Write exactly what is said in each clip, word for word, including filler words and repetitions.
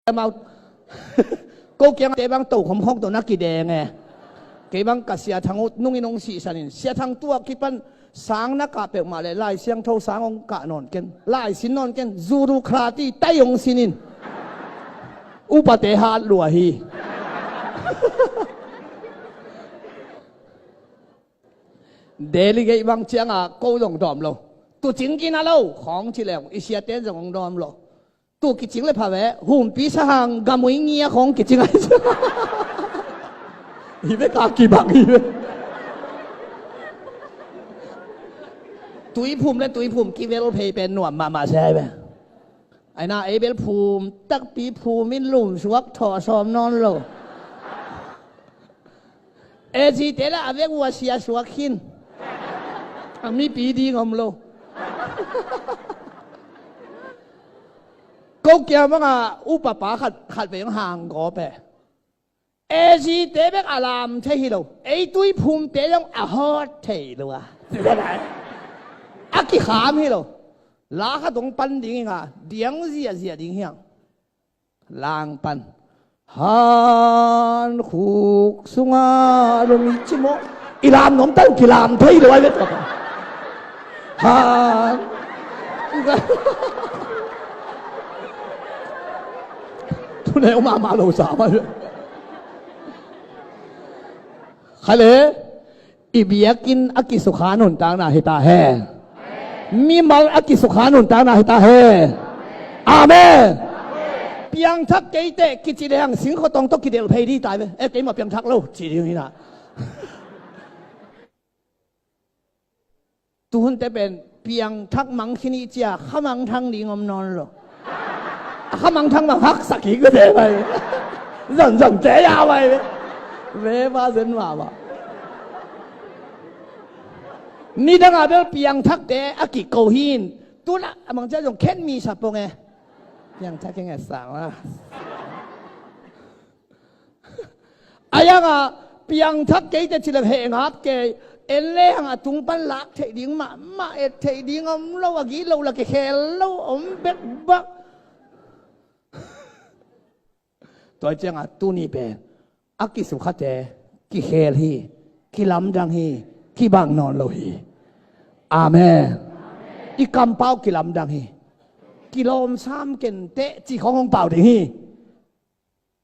amau. Ko kiang te bang tokhom khawng tawh na kideng e. Kei bang ka Sia Thang uh nungin hong sihsan in, Sia Thang, tua kipan sang na kah peuhmah leh Lai Siangtho sang hong kah nawn ken, lai sin nawn ken, zuru khrati tai hong sin in. Upate hat lua hi. Delegate bang ciangah ko zong dawm lo. Tu cing kina lo khawng ci leng i siate zong hong dawm lo. Tu kicing le pha ve, humpi sahang gamui ngia khawng kicing ai. Hi ve, ka kibang hi ve. Tuiphum le tuiphum kivel phei pen nuam mahmah se ai ve. Aina ei bel phum takpi phum in lum suak thawh sawm nawn lo. A G te la a vek uh a sia suak khin. A mipi ding om lo. Ko kia manga upapa khat, khat veng hang gawp e. A G te bek a lam thei hi lo. Ei tuiphum te zong a hawt thei lo a. A kikham hi lo. La khat hong pan ding hi nga, diang ziahziah ding hiang. Lang pan. Han khuk sunga lum i cimawh. I lam nuam tan kilam thei lo ai ve tua. Han. Tuneu mahmah lo sa mai ve. Khale. I biakinn a kisukha nuntakna hi ta hen. Mimal a kisukha nuntakna hi ta hen. Amen. Piangthak keiteh kici lehang singkhotong tawh kidelh phei di ta ve. E, keimah piangthak lo ci ding hi na. Tuhunte pen piangthak mang khin i cia khamangthang ding om nawn lo. A khamangthang bang haksa kik ve te mai. Zonzon te ya mai ve. Ve va zen mama. Nidanga bel piangthakte a kiko hin. Tuna a mangcia zong khen mi sa pong e. Piangthak keng e sang la. A yanga piangthak keite cilak heh ngap kei. En lehang a tung pan lak theih ding mahmah, et theih ding om lo, a gih lo la kikhel lo om bekbak. Tua cianga tuni pen a kisukhate kikhel hi, kilamdang hi, kibang nawn lo hi. Amen. I kampau kilamdang hi. Kilawm sam kenteh cih khawng hong pau ding hi.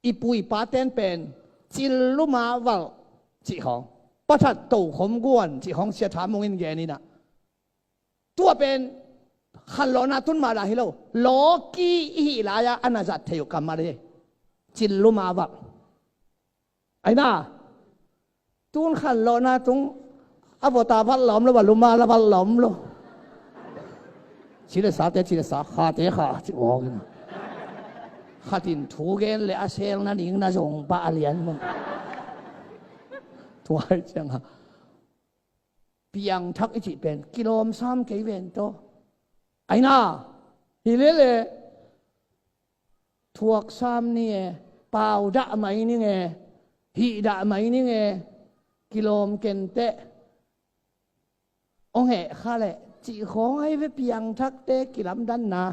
I pu i pa ten pen cil luma valh cih khawng, pathat tokhom guan cih khawng Sia Tha Mung in gen inah. Tua pen khanlawhna tun mah dah hi lo. Lawki i hih lai-ah a na zat thei uh kammal hi. Cil luma valh. Aina. Tun khanlawhna tung a vawta valh la om lo, a luma la valh la om lo. Ci le sate ci le sa, khate kha ci ngawk ina. Khatin thu gen le a sel na ning na zong pah a lian maw. Tua hi cianga piangthak i cih pen kilawm sam kei ven tawh. Aina. Hi lele. Thuak sam ni e, pau dah mai ning e, hih dah mai ning e, kilawm kenteh. Ong heh kha leh cih khawng ahi ve piangthakte kilamdanna.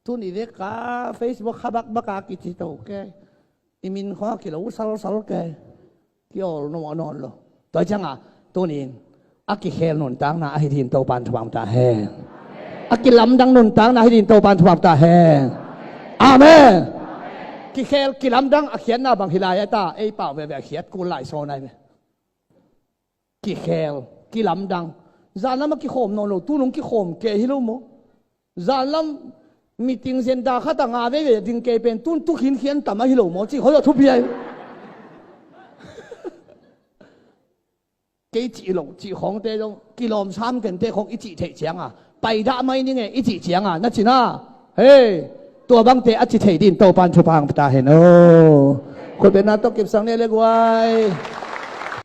Tun i vek ka Facebook kha bakbaka kici to ke. I min khawng a kilo salsal ke. Kiawl nawn nawn lo. Tua cianga tunin a kikhel nuntakna ahi din Topan thupha ta hen. A kilamdang nuntakna ahi din Topan thupha ta hen. Amen. Kikhel kilamdang a khiatna bang hi lai a ta, ei pau veve a khiat kul lai sawn ai ve. Kikhel kilamdang. Zanlam a kikhawm nawn lo, tunung kikhawm ke hi lo maw? Zanlam meeting zenda khat a nga veve ding kei pen tun tu khinkhian tam ahi lo maw cih khawng a thupi ai. Kei cih lo cih khawngte zong kilawm sam kente khawng i cih theih cianga paidah mai ning e i cih cianga na cina. Hei, tua bangte a ci thei din Topan thupha ta hen o. Khutbetna tawh kipsak ne le guai.